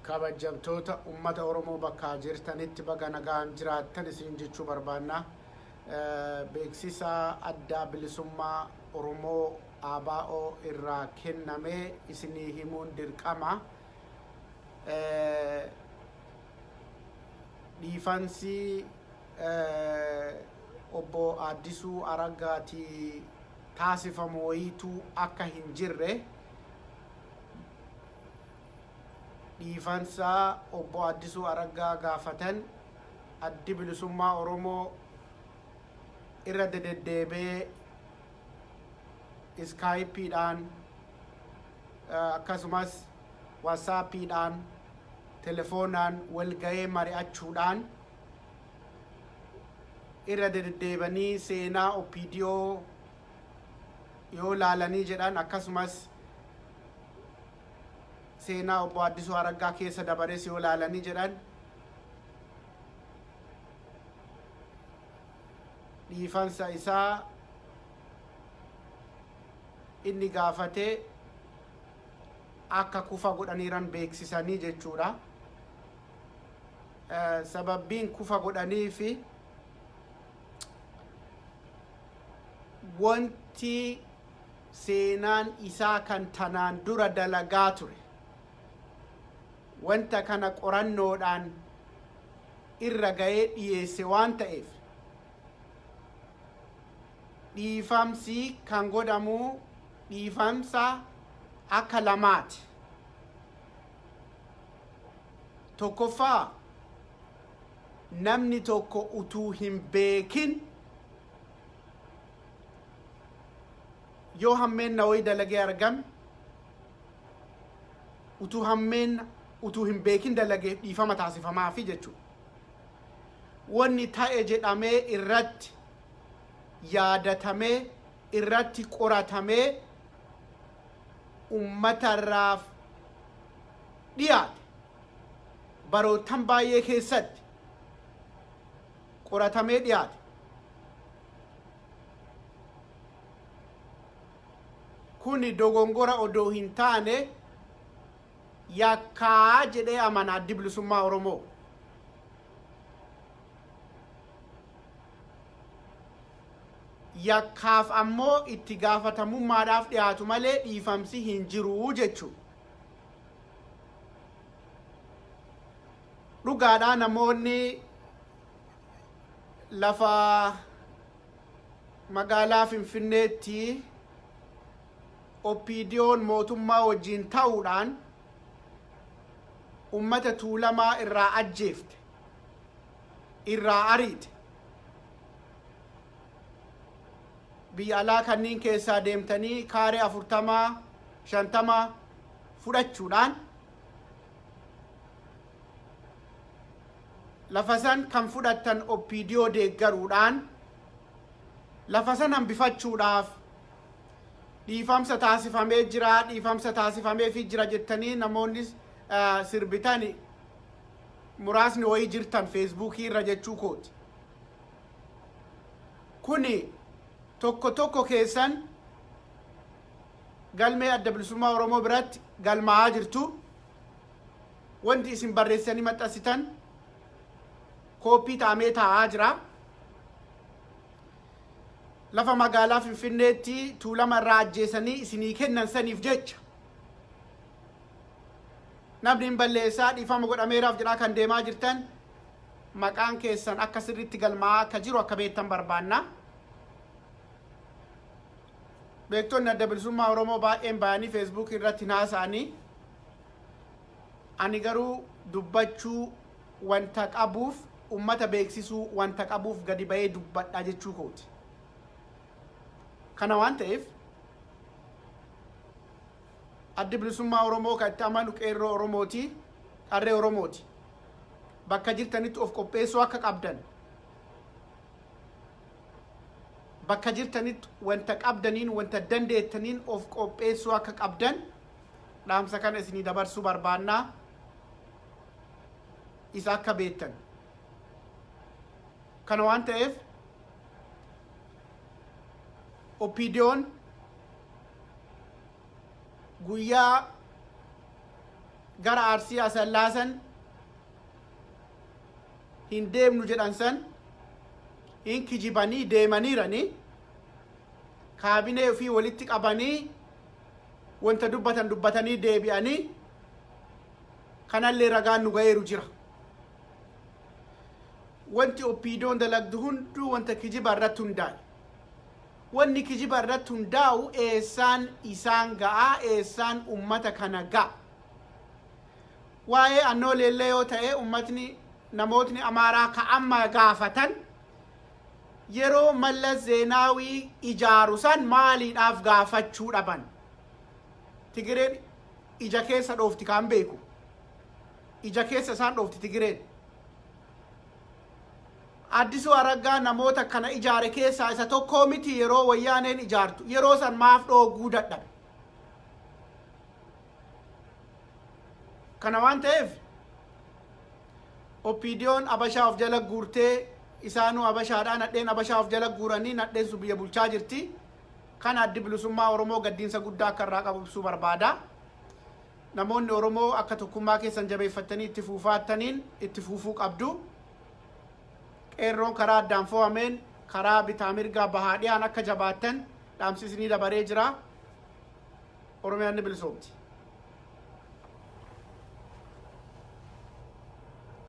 Kabajamtoota ummata Oromoo bakka jirtanitti baga nagaan jiraattan isin jechuu barbaanna. Beeksisa addaa bilisummaa Oromoo ABO irraa kenname isinii himuun dirqama. Dhiifansi obbo Addisuu Araggaatii taasifamu wayiituu akka hin jirre dhiifansa obbo Addisuu Araggaa gaafatan Addi Bilisummaa Oromoo irra dededdeebi'ee iskaayipiidhaan akkasumas waatsaappiidhaan telefoonaan walga'ee mari'achuudhaan irra dededdeebanii seenaa OPDO yoo laalanii jedhan akkasumas seenaa obbo Addisuu Araggaa keessa dabares yoo laalanii jedhan dhiifansa isaa inni gaafate akka kufa godhaniiran beeksisanii jechuudha. Sababbiin kufa godhanii fi wanti seenaan isaa kan tanaan dura dalagaa ture wanta kana qorannoodhaan irra ga'ee dhiyeesse waan ta'eef dhiifamsi kan godhamu dhiifamsa akka lamaati. Tokkoffaa namni tokko utuu hin beekin yoo hammeenna wayii dalagee argame utuu hammeenna utuu hin beekin dalageef dhiifama taasifamaafi jechuudha. Wanni ta'e jedhamee irratti yaadatamee irratti qoratamee uummatarraaf dhiyaate baroottan baay'ee keessatti qoratamee dhiyaate. Kuni dogongora odoo hin taane yakkaa jedhee amana Addi Bilisummaa Oromoo. Yakkaaf ammoo itti gaafatamummaadhaaf dhiyaatu malee dhiifamsi hin jiru jechuudha. Dhugaadhaa namoonni lafa magaalaa Finfinneetti OPDOn mootummaa wajjin ta'uudhaan ummata Tuulamaa irraa ajjeefte, irraa ariite. Biyya alaa kanniin keessaa deemtanii kaaree 40, 50 fudhachuudhaan lafa san kan fudhattan OPDO deeggaruudhaan lafa san hambifachuudhaaf dhiifamsa taasifamee jira, dhiifamsa taasifameefii jira jettanii namoonni sirbitan muraasni wayii jirtan feesbuukii irra jechuu kooti. Kuni tokko tokko keessan galmee Adda Bilisummaa Oromoo biratti galmaa'aa jirtu. Wanti isin barreessanii maxxansitan kooppii ta'amee taa'aa jira. Lafa magaalaa Finfinneetti Tuulama irraa ajjeesanii isinii kennan saniif jecha namni hin balleessaa dhiifama godhameeraaf jedhaa kan deemaa jirtan maqaan keessan akka sirriitti galmaa'aa akka jiru akka beektan barbaanna. Beektonni Adda Bilisummaa Oromoo baay'een bayanii feesbuukii irratti hin haasa'anii ani garuu dubbachuu wanta qabuuf ummata beeksisuu wanta qabuuf gadi bahee dubbadha jechuu kooti. Kana waan ta'eef Addi Bilisummaa Oromoo kan itti amanu qeerroo Oromooti, qarree Oromooti. Bakka jirtanitti of qopheessuu akka qabdan, bakka jirtanitti wanta qabdaniin, wanta dandeettaniin of qopheessuu akka qabdan dhaamsa kana isinii dabarsuu barbaannaa. Isa akka beektan. Kana waan ta'eef OPDOn guyyaa Gara Arsii Asallaasan hin deemnu jedhan san hin kijibanii deemaniiranii, kaabinee ofii walitti qabanii wanta dubbatan dubbatanii deebi'anii, kanallee ragaan nu ga'eeru jira. Wanti OPDOn dalagdu hunduu wanta kijiba irratti hundaa'e. Wanni kijiba irratti hundaa'u eessaan isaan ga'aa, eessaan ummata kana ga'a? Waa'ee Annooleellee yoo ta'e, ummatni, namootni Amaaraa ka amma gaafatan, yeroo Mallas Zeenaawii ijaaru san maaliidhaaf gaafachuu dhaban? Tigireen ija keessa dhoofti kaan beeku. Ija keessa isaan dhoofti Tigireen. Addisuu Araggaa namoota kana ijaare keessaa isa tokkoo miti? Yeroo Wayyaaneen ijaartu yeroo san maaf dhooguu dadhabe? Kana waan ta'eef, OPDOn Abashaa of jala guurtee, isaanuu Abashaadhaa, nadheen Abashaa of jala guuranii, nadheen sun biyya bulchaa jirti. Kana Addi Bilisummaa Oromoo gaddiinsa guddaa akka irraa qabu ibsuu barbaada. Namoonni Oromoo akka tokkummaa keessan jabeeffattanii itti fuufaattaniin itti fuufuu qabdu. Qeerroon karaa addaan fo'ameen karaa bitaa mirgaa bahaa dhiyaan akka jabaattan dhaamsi isinii dabaree jira. Oromiyaan ni bilisoomti.